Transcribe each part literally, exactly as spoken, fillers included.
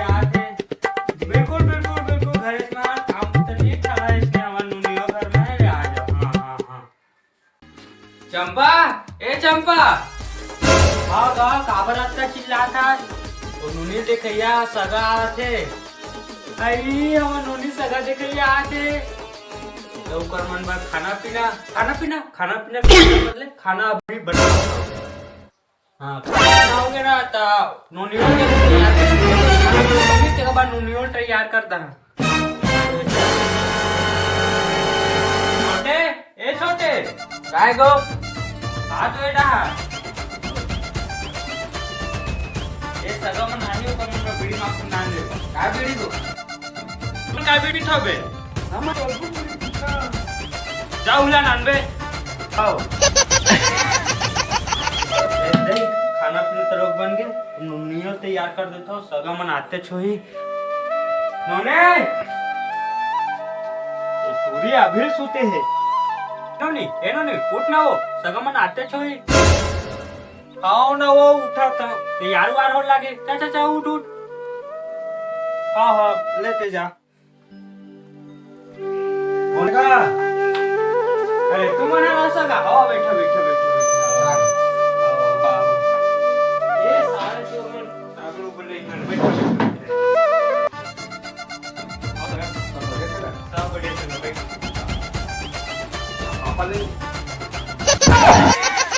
आथे। बिल्कुल, बिल्कुल, बिल्कुल, घरे में काम तो नहीं चला इसने, हमर नोनियो घर में है, आ जाओ। हाँ, हाँ, हाँ। चंपा, ए चंपा। हाँ गा, काबर अतका चिल्लात हस? ओ नोनी देखइया सगा आथे। अई, हमर नोनी सगा देखइया आथे। तो ओकर मन बर खाना पीना, खाना पीना, खाना पीना के बदले खाना अभी बनाओ। हाँ, खाना हो गया ना, तो नोनी हो गया, तो यार, नोनी के बाद नोनी हो तैयार करता है। छोटे, ए छोटे। काय गो? आ तो एटा। ए सगा मन आही, ओकर मन बीड़ी माखुन नान ले। का बीड़ी गो? तुम का बीड़ी थोबे? हम तो जा उला नानबे। खाओ। ए, देख, खाना पीना तो लोग बन गए, नोनियो तैयार कर देता हूँ, सगा मन आते छोही। नोने! ये पूरी अभी सुते है। नोनी, ए नोनी, उठ ना वो, सगा मन आते छोही। आओ ना वो, उठा था। तैयार वार हो लागे। चा, चा, चा, उठ, उठ। हाँ, हाँ, लेते जा। कौन का? अरे, तुम ना रह सका। आओ, बैठो, बैठो, बैठो, बैठो। आओ, आओ, आओ। ये सारे जो मन, आप लोग बोले, इधर बैठो, बैठो, बैठो। आओ, सर। सब बढ़िया, सर। सब बढ़िया, सर। बैठो। पापा ले।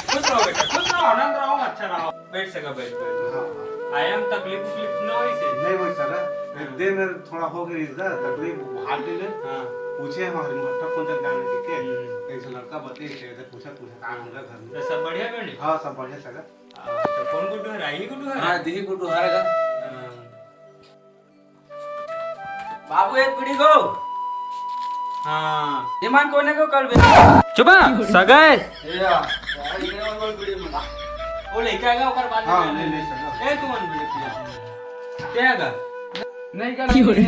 खुश रहो बेटा, खुश रहो, आनंद रहो, अच्छा रहो। बैठ सका, बैठ, बैठ। हाँ, हाँ। आया में तकलीफ उकलीफ न होइस हे? नहीं होइस हे। हाँ। दे में थोड़ा हो गई इसका तकलीफ, हाथ दे में। हाँ। पूछे हमारे मोटा कौन तक जाने के के? हम्म। एक लड़का बते से, ऐसे पूछा, पूछा, कहाँ होगा घर में? तो सब बढ़िया बने? हाँ, सब बढ़िया सगा। हाँ, तो कौन गुड्डू है? राही गुड्डू है? हाँ, दिही गुड्डू है गा। हाँ। बाबू, एक बीड़ी गो। हाँ। ईमान कोने को कल बे? चुपा, सगा हे। ए या, यार, इतने मन बोल बीड़ी मन। वो लेके आएगा, ओकर बाद हाँ, में नहीं, नहीं, सगा। ए, तू मन बीड़ी पिया। क्या आएगा? नहीं कर, नहीं, नहीं, नहीं।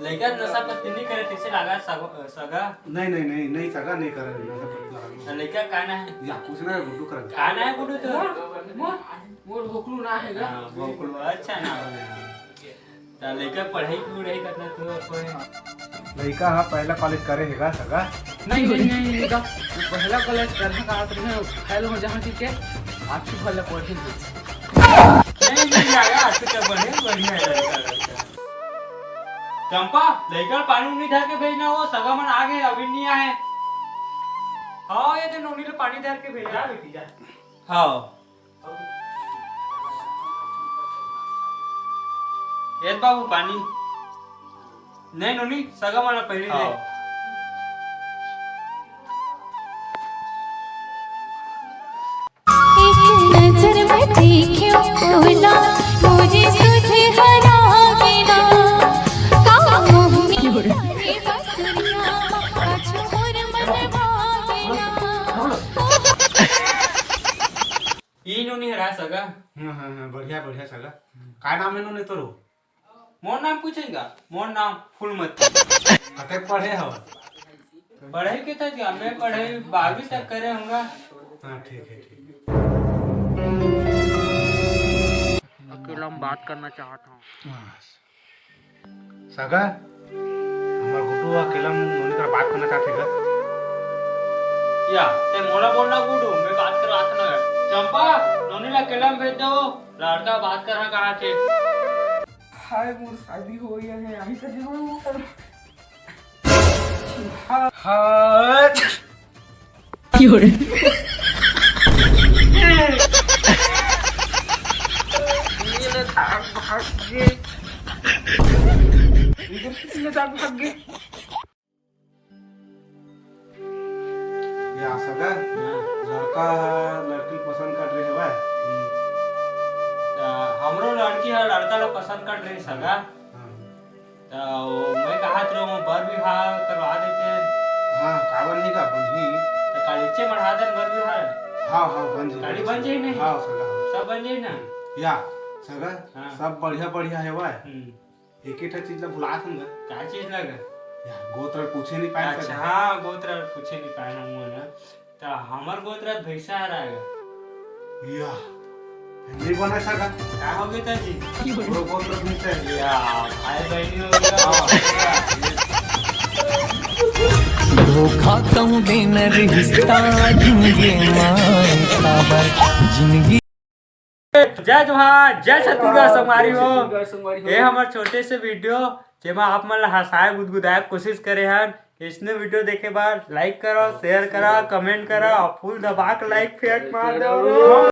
लइका नशा पत्ती नहीं करे, तइसे लागा सग-, सगा? नहीं, नहीं, नहीं, नहीं सगा, नहीं करे नशा पत्ती। तो लइका का ना है? या कुछ ना है, गुड्डू कर। का ना है गुड्डू तो? मोर, मोर, मोर भोकलू ना है गा। हाँ, भोकलू, अच्छा ना हो। तो लइका पढ़ाई की उड़ाई करना तो कोई। लइका हा पहला कॉलेज करे हेगा सगा? नहीं, नहीं, नहीं, नहीं, नहीं, वो पहला कॉलेज करहा का आत रहे, फेल हो जहाँ की के, अच्छी भले पढ़ी हो। नहीं, नहीं, आया, अच्छे से बढ़िया, बढ़िया है लड़का, लड़का। चंपा, लइका ल पानी उनी धर के भेजना, वो सगा मन आ गए, अभी नहीं आए। हाँ, ये दे नोनी ले पानी धर के भेजा। जा बेटी, जा। हाँ। ये बाबू पानी। नहीं नोनी, सगा मन पहले हाँ। दे। एक नजर में देखियो ओला, मोरे सुध हरा गेना। का मोहनी रे बसुरिया, आज मोर मन भागेना। ई नोनी हरा सगा। हाँ, हाँ, हाँ, बढ़िया, बढ़िया सगा। का नाम है नोनी तोरो? मोर नाम पूछेगा, मोर नाम फूलमती। कतेक पढ़े हव? पढ़े के तक क्या, मैं पढ़े बारहवीं तक करे हूँगा। हाँ, ठीक है, ठीक है। अकेला में बात करना चाहता हूँ। हाँ। सगा, हमर गुड्डू अकेला में नोनी करा बात करना चाहत हे गा। या, ते मोला बोलना गुड्डू, मैं बात करवात ना। चंपा, नोनी ला अकेला में भेज दो, लड़का बात करना कहा थे। हाय, मोर शादी हो गया है, अभी तक नहीं हुआ। हाँ। हाँ। की हो रे? ये ले ताक भाग गे। इधर से ले ताक भाग गे। ये आशा का हाँ। लड़का लड़की पसंद कर रहे हवय। हम्म। त हमरो लड़की ह लड़का ला पसंद कर रहे सगा। हाँ। त वो मैं कहत रहो, बर बिहाव करवा देते। हाँ, काबर नहीं का बनही। त कालीचे मढ़ा देन बर बिहाव। हाँ, हाँ, बन जाही, काली बन जाही नहीं? हाँ, सगा। सब बन जाही ना? या, सगा, हाँ। सब बढ़िया, बढ़िया हेवय। हम्म। एक ही ठा चीज ला भुलात हन गा। का चीज ला गा? या, गोत्र पूछे नहीं पाए अच्छा, सगा। हाँ, गोत्र पूछे नहीं पाए ना मुँह ना। त हमर गोत्र भैंसा हरा गा। या, नहीं बना सका। का हो गया जी? वो गोत्र भैंसा है। या, भाई बहनी हो गया। धोखा कहूँ देना रिश्ता जिंदगी मा काबर जिंदगी। जय जोहार, जय छत्तीसगढ़ संगवारी हो। छत्तीसगढ़ संगवारी हो। ये हमर छोटे से वीडियो, जेमा आप मन ला हंसाए गुदगुदाए के कोशिश करे हन। इसने वीडियो देखे बर लाइक करो, शेयर करो, कमेंट करो और फुल दबा के लाइक फेंक मार दो।